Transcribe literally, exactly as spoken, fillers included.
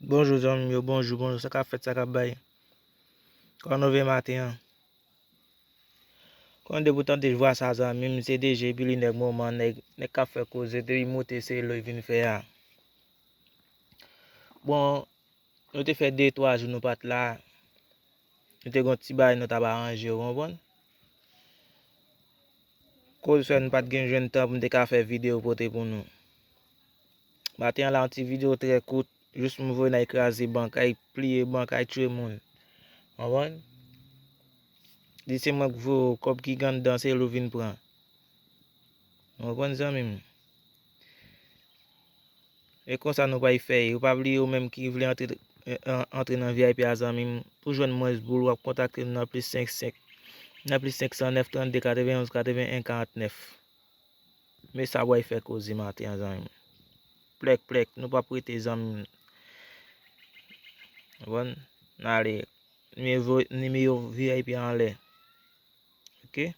Bonjou zanmi m yo, bonjou, bonjou, sa k ap fèt, sa k ap bay? Kòman nou ye maten an? Konnen depi w tande vwa sa zanmi m, se D J epi li nèg moman, nèg, nèg k ap fè koze, depi moute se lo l vin fè a. Bon, nou te fè de twa jou nou pa t la, nou te gen yon ti bagay nou t ap aranje, ou konprann? Koz fè nou pa t gen jwenn tan pou n te ka fè videyo pote pou nou. Maten an la, yon ti videyo trè kout, jis m voye n al kraze bank, al pliye bank, al tchwe moun. Konprann? Di se mwen k voye w, kòb ki anndan se li w vin pran. Konprann zanmi m? E konsa nou pral fè. Ou pa bliye ou menm ki vle antre, antre nan V I P a zanmi m, pou jwenn mwens boul, w ap kontakte nou nan plis senk senk, nan plis senk san nèf trannde katrevenn onz katrevenn en karant nèf. Men sa pral fè koze maten an zanmi m. Plèk, plèk, nou p ap rete zanmi m. Konprann? N ale. Nimewo, nimewo V I P anlè. Oke?